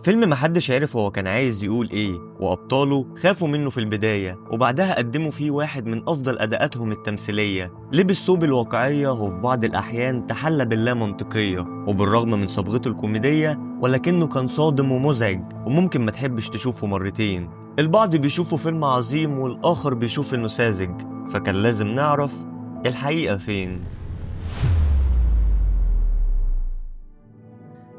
فيلم محدش عرف هو كان عايز يقول ايه، وأبطاله خافوا منه في البداية، وبعدها قدموا فيه واحد من أفضل أداءاتهم التمثيلية. لبس ثوب الواقعية وفي بعض الأحيان تحلى باللامنطقية، وبالرغم من صبغته الكوميدية ولكنه كان صادم ومزعج وممكن ما تحبش تشوفه مرتين. البعض بيشوفه فيلم عظيم والآخر بيشوف إنه ساذج، فكان لازم نعرف الحقيقة فين.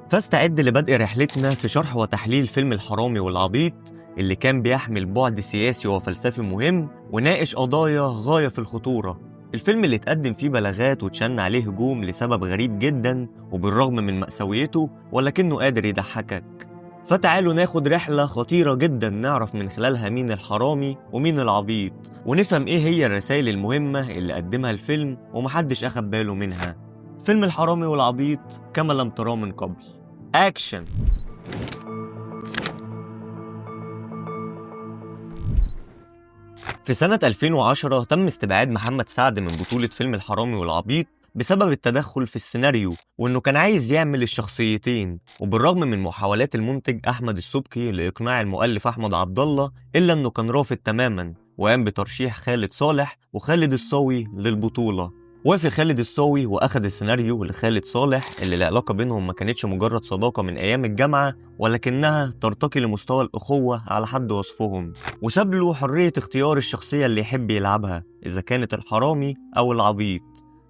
فاستعد لبدء رحلتنا في شرح وتحليل فيلم الحرامي والعبيط اللي كان بيحمل بعد سياسي وفلسفي مهم وناقش قضايا غاية في الخطورة. الفيلم اللي اتقدم فيه بلاغات وتشن عليه هجوم لسبب غريب جدا، وبالرغم من مأساويته ولكنه قادر يضحكك. فتعالوا ناخد رحلة خطيرة جدا نعرف من خلالها مين الحرامي ومين العبيط، ونفهم ايه هي الرسائل المهمة اللي قدمها الفيلم ومحدش اخد باله منها. فيلم الحرامي والعبيط كما لم تراه من قبل. أكشن. في سنة 2010 تم استبعاد محمد سعد من بطولة فيلم الحرامي والعبيط بسبب التدخل في السيناريو، وإنه كان عايز يعمل الشخصيتين. وبالرغم من محاولات المنتج أحمد السبكي لإقناع المؤلف أحمد عبد الله، إلا إنه كان رافض تماما، وقام بترشيح خالد صالح وخالد الصاوي للبطولة. وافق خالد الصاوي وأخد السيناريو لخالد صالح، اللي العلاقة بينهم ما كانتش مجرد صداقة من أيام الجامعة، ولكنها ترتقي لمستوى الأخوة على حد وصفهم، وساب له حرية اختيار الشخصية اللي يحب يلعبها إذا كانت الحرامي أو العبيط.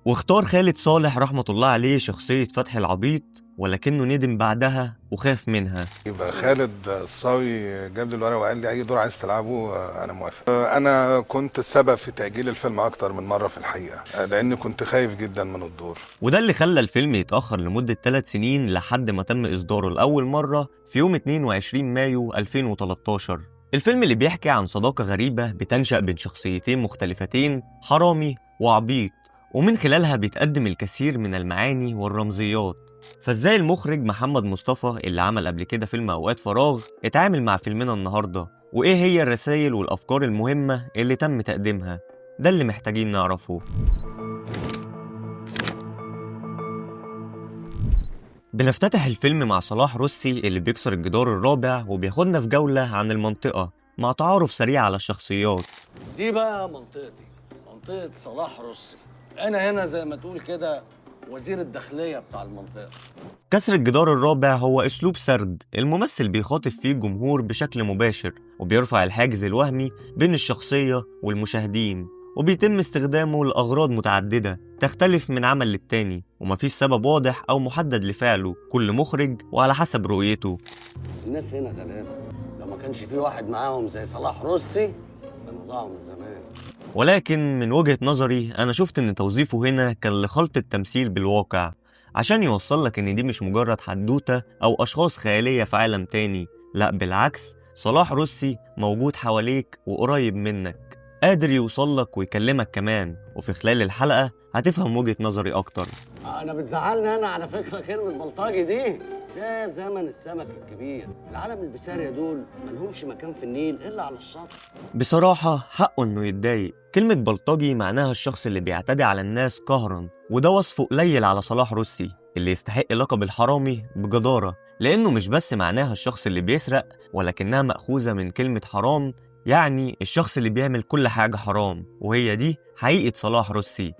واختار خالد صالح رحمة الله عليه شخصية فتحي العبيط، ولكنه ندم بعدها وخاف منها. يبقى خالد الصاوي جاب لي الورقة وقال لي اي دور عايز تلعبه انا موافق. انا كنت السبب في تأجيل الفيلم اكتر من مرة في الحقيقة، لان كنت خايف جدا من الدور. وده اللي خلى الفيلم يتأخر لمدة 3 سنين لحد ما تم إصداره لأول مرة في يوم 22 مايو 2013. الفيلم اللي بيحكي عن صداقة غريبة بتنشأ بين شخصيتين مختلفتين، حرامي وعبيط، ومن خلالها بيتقدم الكثير من المعاني والرمزيات. فازاي المخرج محمد مصطفى اللي عمل قبل كده فيلم أوقات فراغ اتعامل مع فيلمنا النهاردة، وإيه هي الرسائل والأفكار المهمة اللي تم تقديمها؟ ده اللي محتاجين نعرفه. بنفتتح الفيلم مع صلاح روسي اللي بيكسر الجدار الرابع وبياخدنا في جولة عن المنطقة مع تعارف سريع على الشخصيات. دي بقى منطقتي، منطقة صلاح روسي. أنا هنا زي ما تقول كده وزير الداخلية بتاع المنطقة. كسر الجدار الرابع هو أسلوب سرد الممثل بيخاطب فيه الجمهور بشكل مباشر، وبيرفع الحاجز الوهمي بين الشخصية والمشاهدين، وبيتم استخدامه لأغراض متعددة تختلف من عمل للتاني، ومفيش سبب واضح أو محدد لفعله، كل مخرج وعلى حسب رؤيته. الناس هنا غلابة، لو ما كانش في واحد معاهم زي صلاح روسي كانوا ضاعوا من زمان. ولكن من وجهة نظري أنا شفت إن توظيفه هنا كان لخلط التمثيل بالواقع، عشان يوصل لك إن دي مش مجرد حدوتة أو أشخاص خيالية في عالم تاني، لا بالعكس، صلاح روسي موجود حواليك وقريب منك، قادر يوصل لك ويكلمك كمان. وفي خلال الحلقة هتفهم وجهة نظري أكتر. أنا بتزعلني أنا على فكرة كلمة بلطجي دي، ده زمن السمك الكبير، العالم البسارية دول ملهمش مكان في النيل إلا على الشط. بصراحة حقه إنه يتضايق. كلمة بلطجي معناها الشخص اللي بيعتدي على الناس قهرا، وده وصفه قليل على صلاح روسي اللي يستحق لقب الحرامي بجدارة، لأنه مش بس معناها الشخص اللي بيسرق، ولكنها مأخوذة من كلمة حرام، يعني الشخص اللي بيعمل كل حاجة حرام، وهي دي حقيقة صلاح روسي.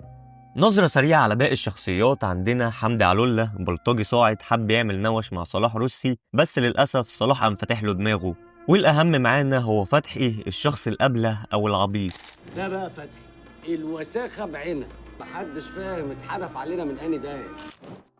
نظرة سريعة على باقي الشخصيات، عندنا حمدي علولة بلطجي صاعد حب يعمل نوش مع صلاح روسي، بس للأسف صلاح قام فاتح له دماغه. والأهم معانا هو فتحي الشخص الأبله أو العبيط. ده بقى فتحي الوساخة بعينها، محدش فاهم اتحدف علينا من أني داهية.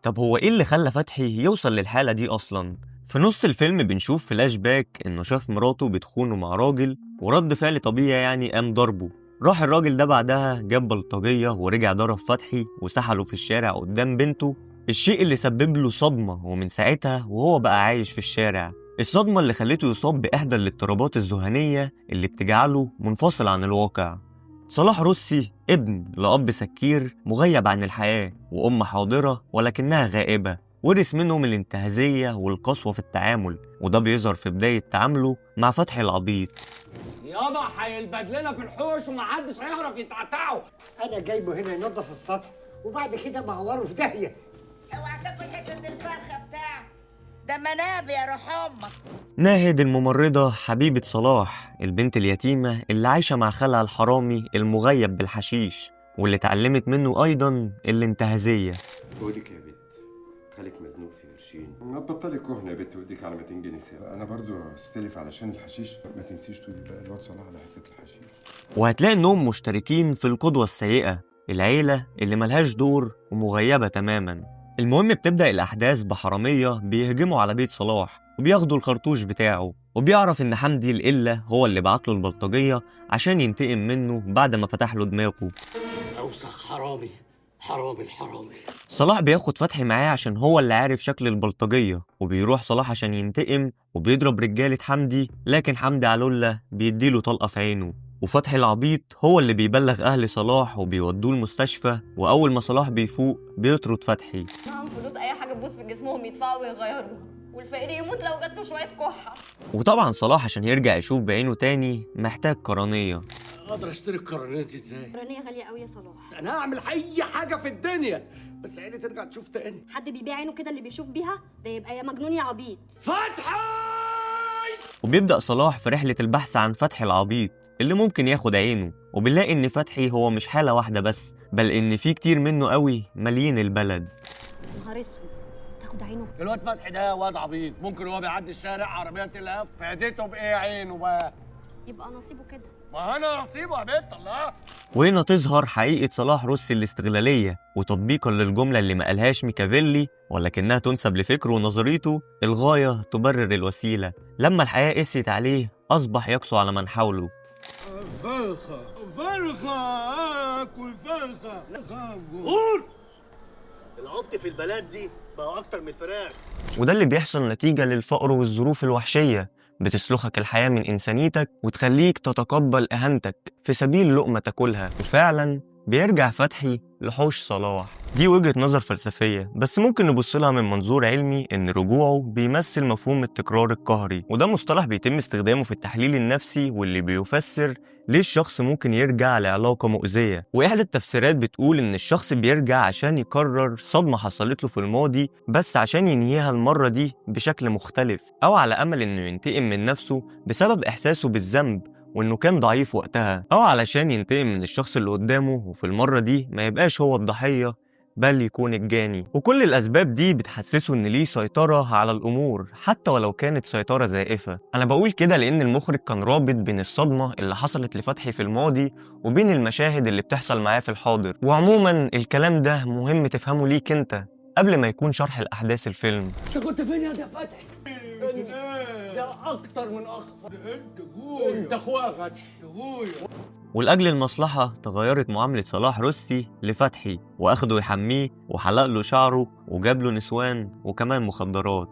طب هو إيه اللي خلى فتحي يوصل للحالة دي أصلاً؟ في نص الفيلم بنشوف فلاش باك إنه شاف مراته بتخونه مع راجل، ورد فعل طبيعي يعني قام ضربه. راح الراجل ده بعدها جاب بلطجية ورجع ضرب فتحي وسحله في الشارع قدام بنته، الشيء اللي سبب له صدمة، ومن ساعتها وهو بقى عايش في الشارع. الصدمة اللي خلته يصاب بإحدى الاضطرابات الذهنية اللي بتجعله منفصل عن الواقع. صلاح روسي ابن لأب سكير مغيب عن الحياة، وأم حاضرة ولكنها غائبة، ورث منهم الانتهازية والقسوة في التعامل، وده بيظهر في بداية تعامله مع فتحي العبيط. يابا هيلبد لنا في الحوش ومحدش هيعرف يتعتعه. أنا جايبه هنا ينظف السطح وبعد كده مهوره في داهية. اوعى تاكل حتة الفرخة بتاعتي، ده منابي يا روح امك. ناهد الممرضة حبيبة صلاح، البنت اليتيمة اللي عايشة مع خالها الحرامي المغيب بالحشيش، واللي اتعلمت منه أيضا الانتهازية. بقولك يا بت، خالك مزنوق في قرشين، ما تبطلي كهنة يا بت وايديك على 200 جنيه ساعة. أنا برضو استلف علشان الحشيش، ما تنسيش تقولي بقى الواد صلاح على حتة الحشيش. وهتلاقي إنهم مشتركين في القدوة السيئة، العيلة اللي ملهاش دور ومغيبة تماما. المهم بتبدأ الأحداث بحرامية بيهجموا على بيت صلاح وبياخدوا الخرطوش بتاعه، وبيعرف إن حمدي القلة هو اللي بعت له البلطجية عشان ينتقم منه بعد ما فتح له دماغه. اوسخ حرامي، حرامي الحرامي. صلاح بياخد فتحي معاه عشان هو اللي عارف شكل البلطجية، وبيروح صلاح عشان ينتقم وبيضرب رجالة حمدي، لكن حمدي علولة بيديله طلقة في عينه، وفتحي العبيط هو اللي بيبلغ أهل صلاح وبيودوه المستشفى. وأول ما صلاح بيفوق بيطرد فتحي. معاهم فلوس أي حاجة تبوظ في جسمهم يدفعوا ويغيروها، والفقير يموت لو جات له شوية كحة. وطبعا صلاح عشان يرجع يشوف بعينه تاني محتاج قرنية. اقدر اشتري القرنية دي ازاي؟ قرنية غالية قوي يا صلاح. انا هعمل اي حاجة في الدنيا بس عيني ترجع تشوف تاني. حد بيبيع عينه كده اللي بيشوف بيها ده يبقى يا مجنون يا عبيط. فتحي! وبيبدأ صلاح في رحلة البحث عن فتحي العبيط اللي ممكن ياخد عينه، وبنلاقي إن فتحي هو مش حالة واحدة بس، بل إن في كتير منه قوي مالين البلد. نهار اسود، تاخد عينه. الواد فتحي ده واد عبيط، ممكن هو بيعدي الشارع عربية تلهف فادته بإيه عينه بقى؟ يبقى نصيبه كده. ما أنا نصيبه يا بنت الله. وهنا تظهر حقيقة صلاح روسي الاستغلالية، وتطبيقا للجملة اللي ما قالهاش ميكافيلي ولكنها تنسب لفكرة ونظريته، الغاية تبرر الوسيلة. لما الحياة قست عليه أصبح يقسو على من حوله. فرخة فرخة آكل فرخة. قول! العبط في البلد دي بقى أكتر من الفراخ. وده اللي بيحصل نتيجة للفقر والظروف الوحشية، بتسلخك الحياة من إنسانيتك وتخليك تتقبل إهانتك في سبيل لقمة تاكلها. وفعلا بيرجع فتحي لحوش صلاح. دي وجهة نظر فلسفية، بس ممكن نبص لها من منظور علمي إن رجوعه بيمثل مفهوم التكرار القهري، وده مصطلح بيتم استخدامه في التحليل النفسي واللي بيفسر ليه الشخص ممكن يرجع لعلاقة مؤذية. وإحدى التفسيرات بتقول إن الشخص بيرجع عشان يكرر صدمة حصلت له في الماضي، بس عشان ينهيها المرة دي بشكل مختلف، أو على أمل إنه ينتقم من نفسه بسبب إحساسه بالذنب وإنه كان ضعيف وقتها، أو علشان ينتقم من الشخص اللي قدامه وفي المرة دي ما يبقاش هو الضحية بل يكون الجاني. وكل الأسباب دي بتحسسه إن ليه سيطرة على الأمور حتى ولو كانت سيطرة زائفة. أنا بقول كده لأن المخرج كان رابط بين الصدمة اللي حصلت لفتحي في الماضي وبين المشاهد اللي بتحصل معاه في الحاضر. وعموما الكلام ده مهم تفهمه ليك أنت قبل ما يكون شرح الأحداث الفيلم. أنت كنت فين يا فتحي؟ ده أكتر من أخ، أنت أخويا، أنت أخويا يا فتحي. أخويا. ولأجل المصلحة تغيرت معاملة صلاح روسي لفتحي، وأخده يحميه وحلق له شعره وجاب له نسوان وكمان مخدرات،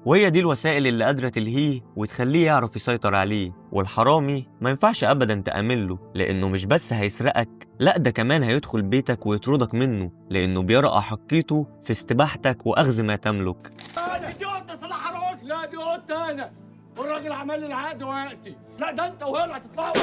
وهي دي الوسائل اللي قادرة تلهيه وتخليه يعرف يسيطر عليه. والحرامي ما ينفعش أبدا تأمن له، لأنه مش بس هيسرقك، لأ ده كمان هيدخل بيتك ويطردك منه، لأنه بيرى أحقيته في استباحتك وأخذ ما تملك. دي قطة صلاح روسي. لا دي قطة أنا، والراجل عمل لي العقد وقتي. لا ده أنت وهي اللي هتطلعوا.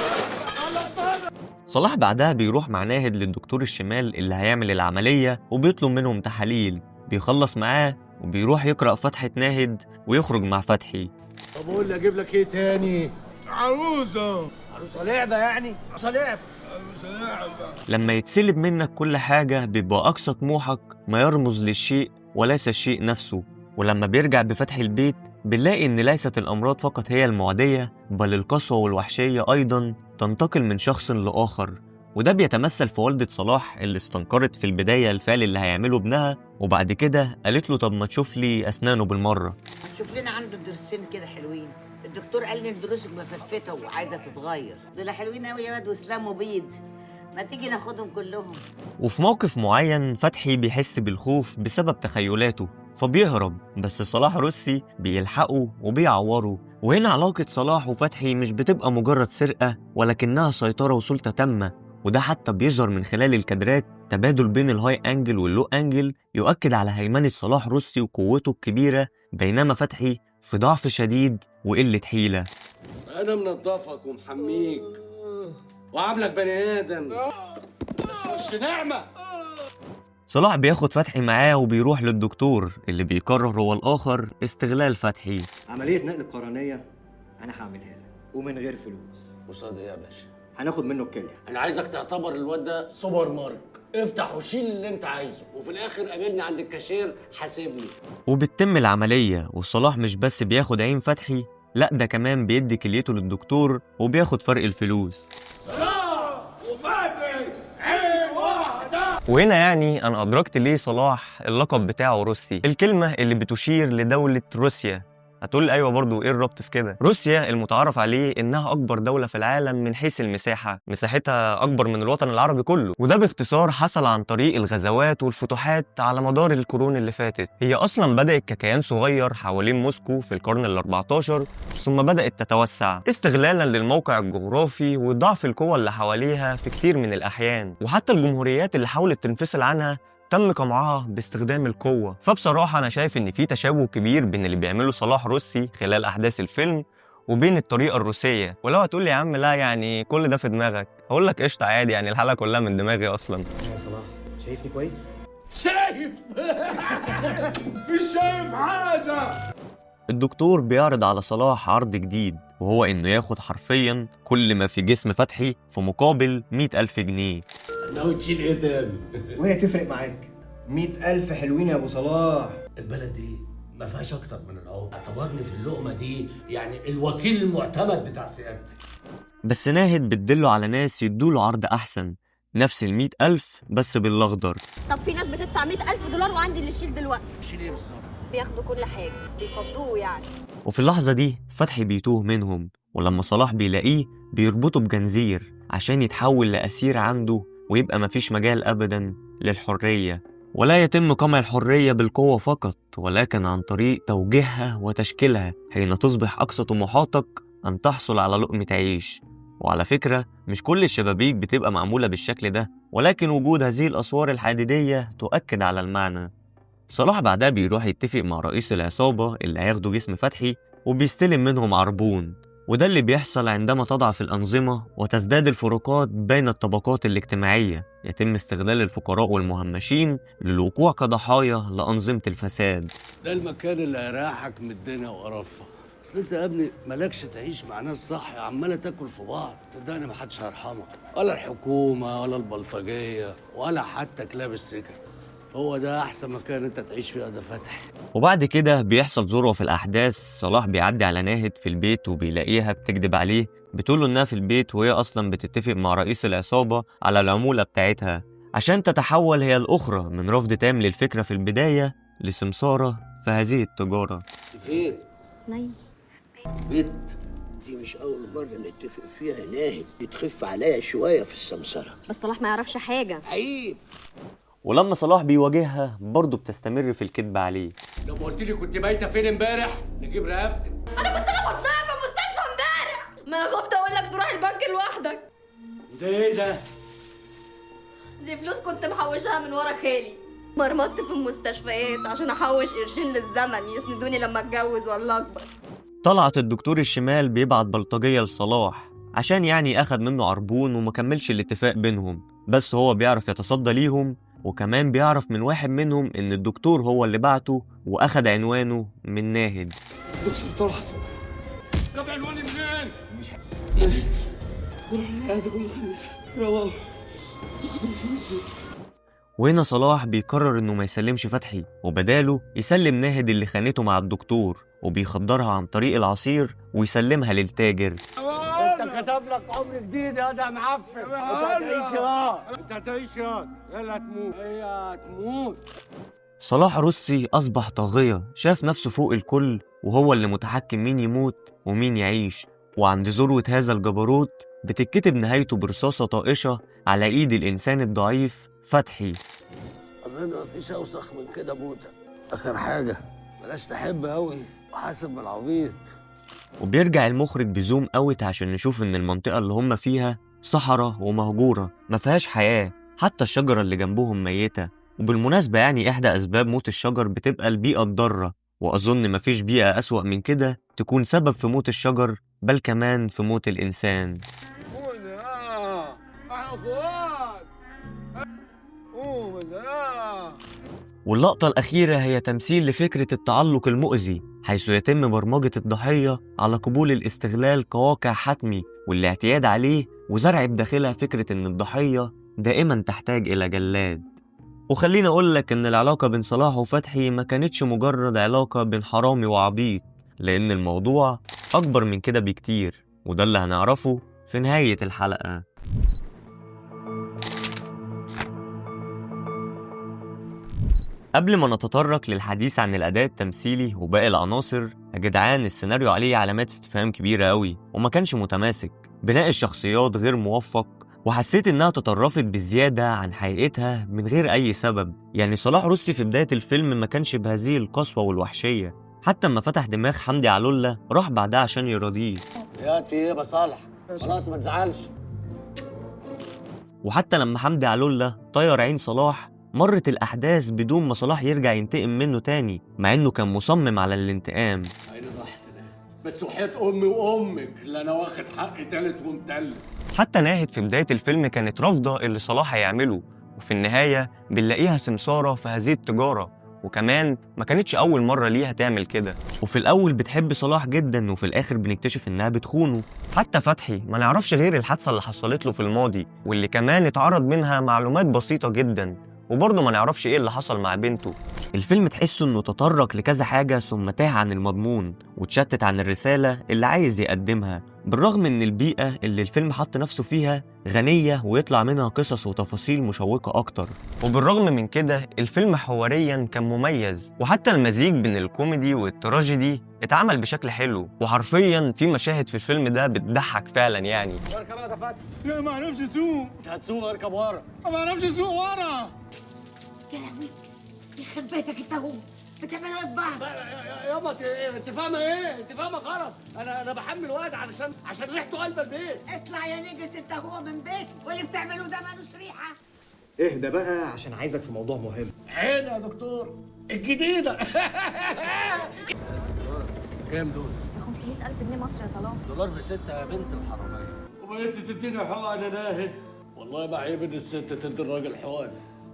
صلاح بعدها بيروح مع ناهد للدكتور الشمال اللي هيعمل العملية وبيطلب منهم تحاليل، بيخلص معاه وبيروح يقرأ فتحة ناهد ويخرج مع فتحي. طب قول لي اجيب لك ايه تاني؟ عروسة. عروسة لعبة يعني؟ عروسة لعبة. عروسة لعبة. لما يتسلب منك كل حاجة بيبقى أقصى طموحك ما يرمز للشيء وليس الشيء نفسه. ولما بيرجع بفتح البيت بنلاقي إن ليست الأمراض فقط هي المعدية، بل القسوة والوحشية أيضا تنتقل من شخص لآخر. وده بيتمثل في والدة صلاح اللي استنكرت في البداية الفعل اللي هيعمله ابنها، وبعد كده قالت له طب ما تشوف لي أسنانه بالمرة. شوف لنا عنده ضرسين كده حلوين، الدكتور قال لي ان ضروسك مفتفته وعايزه تتغير. دول حلوين قوي يا واد وسلام وبيض، ما تيجي ناخدهم كلهم. وفي موقف معين فتحي بيحس بالخوف بسبب تخيلاته فبيهرب، بس صلاح روسي بيلحقه وبيعوره. وهنا علاقة صلاح وفتحي مش بتبقى مجرد سرقة، ولكنها سيطرة وسلطة تامة، وده حتى بيظهر من خلال الكادرات، تبادل بين ال high angle وال low angle يؤكد على هيمنة صلاح روسي وقوته الكبيرة، بينما فتحي في ضعف شديد وقلة حيلة. أنا منضفك ومحميك وعاملك بني آدم، مش نعمة. صلاح بياخد فتحي معاه وبيروح للدكتور اللي بيقرر هو الآخر استغلال فتحي. عملية نقل القرنية أنا هعملها لك ومن غير فلوس. قصاد ايه يا باشا؟ هناخد منه الكلية. انا عايزك تعتبر الواد ده سوبر ماركت، افتح وشيل اللي انت عايزه، وفي الاخر قابلني عند الكاشير حاسبني. وبتتم العملية، وصلاح مش بس بياخد عين فتحي، لا ده كمان بيدي كليته للدكتور وبياخد فرق الفلوس. وهنا يعني أنا أدركت ليه صلاح اللقب بتاعه روسي، الكلمة اللي بتشير لدولة روسيا. هتقول أيوة برضو إيه الربط في كده؟ روسيا المتعارف عليه إنها أكبر دولة في العالم من حيث المساحة، مساحتها أكبر من الوطن العربي كله، وده باختصار حصل عن طريق الغزوات والفتوحات على مدار القرون اللي فاتت. هي أصلا بدأت ككيان صغير حوالين موسكو في القرن ال14، ثم بدأت تتوسع استغلالا للموقع الجغرافي وضعف القوى اللي حواليها في كتير من الأحيان، وحتى الجمهوريات اللي حاولت تنفصل عنها تم قمعها باستخدام القوة. فبصراحة أنا شايف إن في تشابه كبير بين اللي بيعمله صلاح روسي خلال أحداث الفيلم وبين الطريقة الروسية. ولو هتقول لي يا عم لا يعني كل ده في دماغك، هقول لك قشطة عادي، يعني الحلقة كلها من دماغي أصلا. يا صلاح شايفني كويس؟ شايف. مش شايف حاجة. الدكتور بيعرض على صلاح عرض جديد، وهو إنه ياخد حرفيا كل ما في جسم فتحي في مقابل 100,000 جنيه. ناوي تشيل ايه تاني؟ وهي تفرق معاك؟ 100,000 حلوين يا ابو صلاح. البلد دي ما فيهاش اكتر من العوب، اعتبرني في اللقمة دي يعني الوكيل المعتمد بتاع سيادتك. بس ناهد بتدله على ناس يدوله عرض احسن، نفس ال100,000 بس بالاخضر. طب في ناس بتدفع 100,000 دولار وعندي اللي يشيل دلوقتي. شيل ايه بالظبط؟ بياخدوا كل حاجة، بيفضوه يعني. وفي اللحظة دي فتحي بيتوه منهم، ولما صلاح بيلاقيه بيربطه بجنزير عشان يتحول لأسير عنده ويبقى مفيش مجال أبدا للحرية. ولا يتم قمع الحرية بالقوة فقط، ولكن عن طريق توجيهها وتشكيلها حين تصبح أقصى طموحاتك أن تحصل على لقمة عيش. وعلى فكرة مش كل الشبابيك بتبقى معمولة بالشكل ده، ولكن وجود هذه الأسوار الحديدية تؤكد على المعنى. صلاح بعدها بيروح يتفق مع رئيس العصابة اللي هياخدوا جسم فتحي وبيستلم منهم عربون. وده اللي بيحصل عندما تضعف الأنظمة وتزداد الفروقات بين الطبقات الاجتماعية، يتم استغلال الفقراء والمهمشين للوقوع كضحايا لأنظمة الفساد. ده المكان اللي هيريحك من الدنيا وقرفها. اصل انت يا ابني مالكش تعيش مع ناس صح عماله تاكل في بعض، صدقني محدش هيرحمك، ولا الحكومة ولا البلطجيه ولا حتى كلاب السكر. هو ده احسن مكان انت تعيش فيه ده فتحي. وبعد كده بيحصل ذروة في الاحداث. صلاح بيعدي على ناهد في البيت وبيلاقيها بتكذب عليه، بتقول له انها في البيت وهي اصلا بتتفق مع رئيس العصابة على العمولة بتاعتها، عشان تتحول هي الاخرى من رفض تام للفكرة في البداية لسمساره في هذه التجارة. فين؟ نايم. بيت دي مش أول مرة نتفق فيها ناهد، بتخف عليا شوية في السمسرة. بس صلاح ما يعرفش حاجة. عيب. ولما صلاح بيواجهها برضه بتستمر في الكذب عليه. لو ما قلت لي كنت بايته فين امبارح نجيب رقبتك. انا كنت انا شايفه في المستشفى امبارح، ما انا خفت اقول لك تروح البنك لوحدك. وده ايه ده؟ دي فلوس كنت محوشاها من ورا خالي، مرمطت في المستشفيات عشان احوش قرشين للزمن يسندوني لما اتجوز ولا اكبر. طلعت الدكتور الشمال بيبعت بلطجيه لصلاح عشان يعني اخد منه عربون وما كملش الاتفاق بينهم، بس هو بيعرف يتصدى ليهم، وكمان بيعرف من واحد منهم ان الدكتور هو اللي بعته واخد عنوانه من ناهد. دكتور طلعت جاب عنواني منين؟ مش ناهد بروح العيادة كل خميس، روقوا تاخدوا الفلوس. وهنا صلاح بيقرر انه ما يسلمش فتحي، وبداله يسلم ناهد اللي خانته مع الدكتور، وبيخدرها عن طريق العصير ويسلمها للتاجر. انت كتب لك عمر جديد يا ده معفن، انت هتعيش يا انت هتعيش يا يلا هتموت، هي هتموت. صلاح روسي أصبح طاغية، شاف نفسه فوق الكل وهو اللي متحكم مين يموت ومين يعيش. وعند ذروة هذا الجبروت بتتكتب نهايته برصاصة طائشة على إيد الإنسان الضعيف فتحي. أظن مفيش أوسخ من كده موتة. آخر حاجة بلاش تحب أوي وحاسب من العبيط. وبيرجع المخرج ب zoom out عشان نشوف إن المنطقة اللي هم فيها صحراء ومهجورة ما فيهاش حياة، حتى الشجرة اللي جنبهم ميتة. وبالمناسبة يعني إحدى أسباب موت الشجر بتبقى البيئة الضارة، وأظن مفيش بيئة أسوأ من كده تكون سبب في موت الشجر، بل كمان في موت الإنسان. واللقطة الأخيرة هي تمثيل لفكرة التعلق المؤذي، حيث يتم برمجة الضحية على قبول الاستغلال كواقع حتمي والاعتياد عليه، وزرع بداخلها فكرة إن الضحية دائما تحتاج إلى جلاد. وخليني أقولك إن العلاقة بين صلاح وفتحي ما كانتش مجرد علاقة بين حرامي وعبيط، لأن الموضوع أكبر من كده بكتير، وده اللي هنعرفه في نهاية الحلقة. قبل ما نتطرق للحديث عن الأداء التمثيلي وباقي العناصر يا جدعان، السيناريو عليه علامات استفهام كبيرة أوي وما كانش متماسك، بناء الشخصيات غير موفق، وحسيت إنها تطرفت بزيادة عن حقيقتها من غير أي سبب. يعني صلاح روسي في بداية الفيلم ما كانش بهذه القسوة والوحشية، حتى ما فتح دماغ حمدي علولة راح بعدها عشان يراضيه. يا في إيه يا صالح؟ خلاص ما تزعلش. وحتى لما حمدي علولة طير عين صلاح مرت الأحداث بدون ما صلاح يرجع ينتقم منه تاني، مع إنه كان مصمم على الانتقام. عيني راحت بس وحياة أمي وأمك لا أنا واخد حقي تالت ومتلت. حتى ناهد في بداية الفيلم كانت رافضة اللي صلاح هيعمله، وفي النهاية بنلاقيها سمسارة في هذه التجارة، وكمان ما كانتش أول مرة ليها تعمل كده. وفي الأول بتحب صلاح جدا، وفي الآخر بنكتشف إنها بتخونه. حتى فتحي ما نعرفش غير الحادثة اللي حصلت له في الماضي، واللي كمان اتعرض منها معلومات بسيطة جدا، وبرضه ما نعرفش ايه اللي حصل مع بنته. الفيلم تحسه انه تطرق لكذا حاجة ثم تاه عن المضمون وتشتت عن الرسالة اللي عايز يقدمها، بالرغم ان البيئة اللي الفيلم حط نفسه فيها غنية ويطلع منها قصص وتفاصيل مشوقة اكتر. وبالرغم من كده الفيلم حواريا كان مميز، وحتى المزيج بين الكوميدي والتراجيدي اتعمل بشكل حلو، وحرفيا في مشاهد في الفيلم ده بتضحك فعلا يعني. اركب يا فتحي. لا ما اعرفش اسوق. مش هتسوق، اركب ورا. ما اعرفش اسوق ورا. يا لهوي يخرب بيتك انت اهو بتعملوا ايه في بعض؟ يابا انت فاهمه ايه؟ انت فاهمه غلط. انا بحمل واد عشان ريحته قلب البيت. اطلع يا نجس انت هو من بيتي، واللي بتعمله ده مالوش ريحه. اهدى بقى عشان عايزك في موضوع مهم. عين يا دكتور الجديدة. كام دول؟ 500,000 جنيه مصري يا صلاح. دولار ب6 يا بنت الحرامية. وبقيت تديني حقن انا ناهد؟ والله ما عيب ان الست تدي الراجل حقن.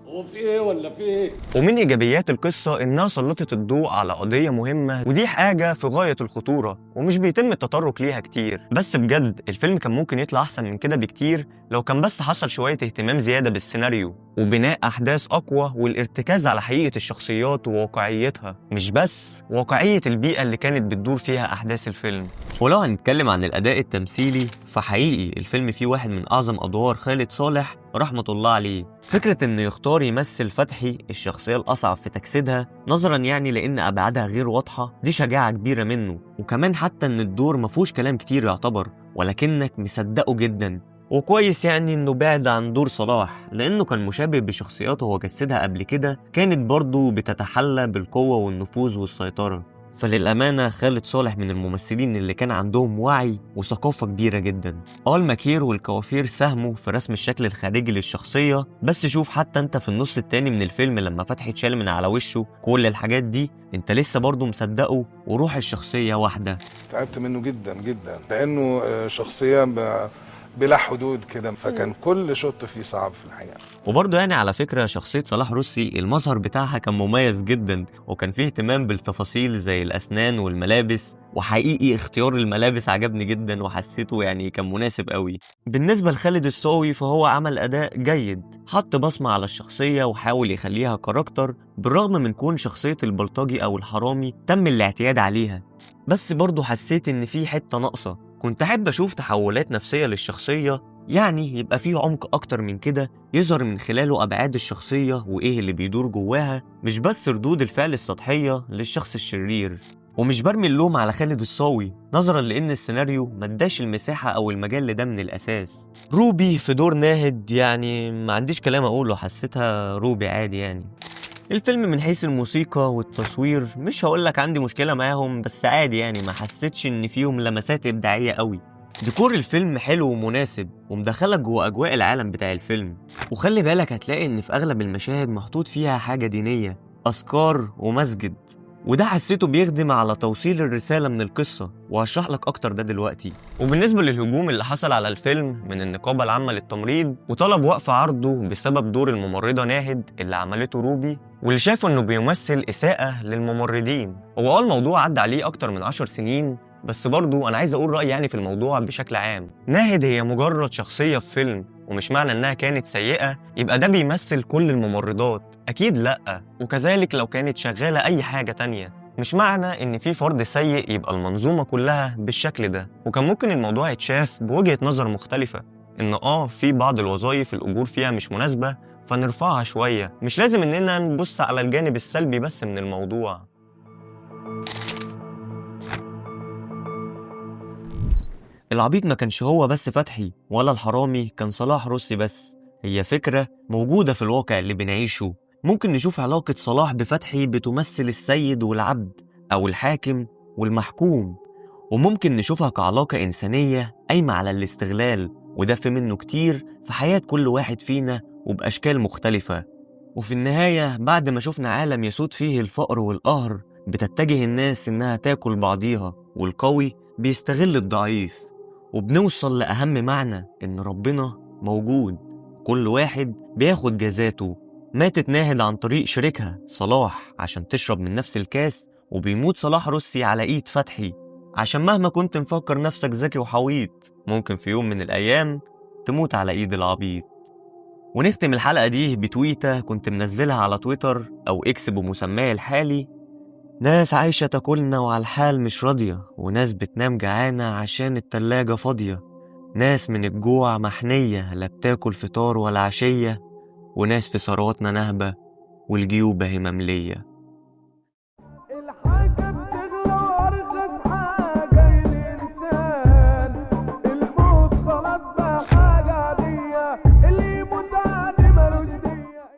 هو في ايه ولا في ايه؟ ومن ايجابيات القصة انها سلطت الضوء على قضية مهمة، ودي حاجة في غاية الخطورة ومش بيتم التطرق ليها كتير. بس بجد الفيلم كان ممكن يطلع احسن من كده بكتير لو كان بس حصل شوية اهتمام زيادة بالسيناريو وبناء احداث اقوى والارتكاز على حقيقة الشخصيات وواقعيتها، مش بس واقعية البيئة اللي كانت بتدور فيها احداث الفيلم. ولو هنتكلم عن الاداء التمثيلي فحقيقي الفيلم فيه واحد من اعظم ادوار خالد صالح رحمة الله عليه. فكرة إنه يختار يمثل فتحي الشخصية الأصعب في تجسيدها نظرا يعني لأن أبعادها غير واضحة، دي شجاعة كبيرة منه. وكمان حتى إن الدور مفهوش كلام كتير يعتبر، ولكنك مصدقه جدا. وكويس يعني إنه بعد عن دور صلاح لأنه كان مشابه بشخصياته هو جسدها قبل كده، كانت برضه بتتحلى بالقوة والنفوذ والسيطرة. فللأمانة خالد صالح من الممثلين اللي كان عندهم وعي وثقافة كبيرة جدا. الماكير والكوافير ساهموا في رسم الشكل الخارجي للشخصية، بس شوف حتى انت في النص التاني من الفيلم لما فتحي اتشال من على وشه كل الحاجات دي انت لسه برضه مصدقه، وروح الشخصية واحدة. تعبت منه جدا جدا لأنه شخصية بلا حدود كده، فكان كل شوط فيه صعب في الحقيقة. وبرضه يعني على فكرة شخصية صلاح روسي المظهر بتاعها كان مميز جدا، وكان فيه اهتمام بالتفاصيل زي الأسنان والملابس، وحقيقي اختيار الملابس عجبني جدا وحسيته يعني كان مناسب قوي. بالنسبة لخالد الصاوي فهو عمل أداء جيد، حط بصمة على الشخصية وحاول يخليها character بالرغم من كون شخصية البلطجي أو الحرامي تم الاعتياد عليها، بس برضه حسيت إن في حتة ناقصة. كنت أحب أشوف تحولات نفسية للشخصية، يعني يبقى فيه عمق أكتر من كده يظهر من خلاله أبعاد الشخصية وإيه اللي بيدور جواها، مش بس ردود الفعل السطحية للشخص الشرير. ومش برمي اللوم على خالد الصاوي نظرا لأن السيناريو مداش المساحة أو المجال لده من الأساس. روبي في دور ناهد يعني ما عنديش كلام أقوله، حسيتها روبي عادي يعني. الفيلم من حيث الموسيقى والتصوير مش هقولك عندي مشكلة معاهم، بس عادي يعني ما حسيتش إن فيهم لمسات إبداعية قوي. ديكور الفيلم حلو ومناسب ومدخلك جوه أجواء العالم بتاع الفيلم، وخلي بالك هتلاقي إن في أغلب المشاهد محطوط فيها حاجة دينية، أذكار ومسجد. وده حسيته بيخدم على توصيل الرسالة من القصة، وهشرح لك أكتر ده دلوقتي. وبالنسبة للهجوم اللي حصل على الفيلم من النقابة العامة للتمريض وطلب وقف عرضه بسبب دور الممرضة ناهد اللي عملته روبي، واللي شافوا إنه بيمثل إساءة للممرضين. هو الموضوع عدى عليه أكتر من 10 سنين، بس برضو أنا عايز أقول رأيي يعني في الموضوع بشكل عام. ناهد هي مجرد شخصية في فيلم، ومش معنى إنها كانت سيئة يبقى ده بيمثل كل الممرضات، أكيد لأ. وكذلك لو كانت شغالة أي حاجة تانية، مش معنى إن في فرد سيء يبقى المنظومة كلها بالشكل ده. وكان ممكن الموضوع يتشاف بوجهة نظر مختلفة، إن في بعض الوظائف الأجور فيها مش مناسبة فنرفعها شوية، مش لازم إننا نبص على الجانب السلبي بس من الموضوع. العبيط ما كانش هو بس فتحي، ولا الحرامي كان صلاح روسي بس، هي فكرة موجودة في الواقع اللي بنعيشه. ممكن نشوف علاقة صلاح بفتحي بتمثل السيد والعبد، أو الحاكم والمحكوم، وممكن نشوفها كعلاقة إنسانية قايمة على الاستغلال، وده في منه كتير في حياة كل واحد فينا وبأشكال مختلفة. وفي النهاية بعد ما شفنا عالم يسود فيه الفقر والقهر، بتتجه الناس إنها تاكل بعضيها، والقوي بيستغل الضعيف، وبنوصل لأهم معنى إن ربنا موجود، كل واحد بياخد جزاته. ماتت ناهد عن طريق شريكها صلاح عشان تشرب من نفس الكاس، وبيموت صلاح روسي على إيد فتحي، عشان مهما كنت مفكر نفسك ذكي وحويط، ممكن في يوم من الأيام تموت على إيد العبيط. ونختم الحلقة دي بتويتة كنت منزلها على تويتر أو إكس بمسماه الحالي: ناس عايشة تاكلنا وعلى الحال مش راضية، وناس بتنام جعانة عشان التلاجة فاضية، ناس من الجوع محنية لا بتاكل فطار ولا عشية، وناس في ثرواتنا نهبة والجيوب هي مملية. الحاجة بتغلى وأرخص حاجة الإنسان، الموت خلاص بقى حاجة عادية، اللي يموت عادي ملوش دية.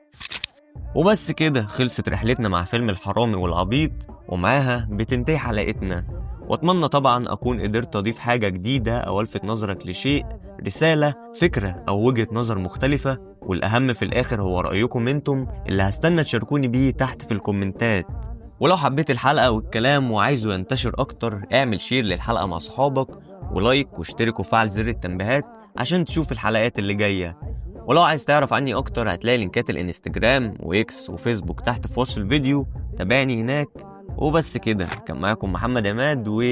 وبس كده خلصت رحلتنا مع فيلم الحرامي والعبيط، ومعاها بتنتهي حلقتنا. واتمنى طبعا اكون قدرت اضيف حاجة جديدة او الفت نظرك لشيء، رسالة، فكرة او وجهة نظر مختلفة. والاهم في الاخر هو رأيكم انتم اللي هستنى تشاركوني بيه تحت في الكومنتات. ولو حبيت الحلقة والكلام وعايزه ينتشر اكتر، اعمل share للحلقة مع صحابك، و like، واشترك وفعل زر التنبيهات عشان تشوف الحلقات اللي جاية. ولو عايز تعرف عني اكتر هتلاقي لينكات الانستجرام واكس وفيسبوك تحت في وصف الفيديو، تابعني هناك. وبس كده، كان معاكم محمد عماد و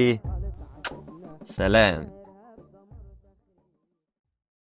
سلام.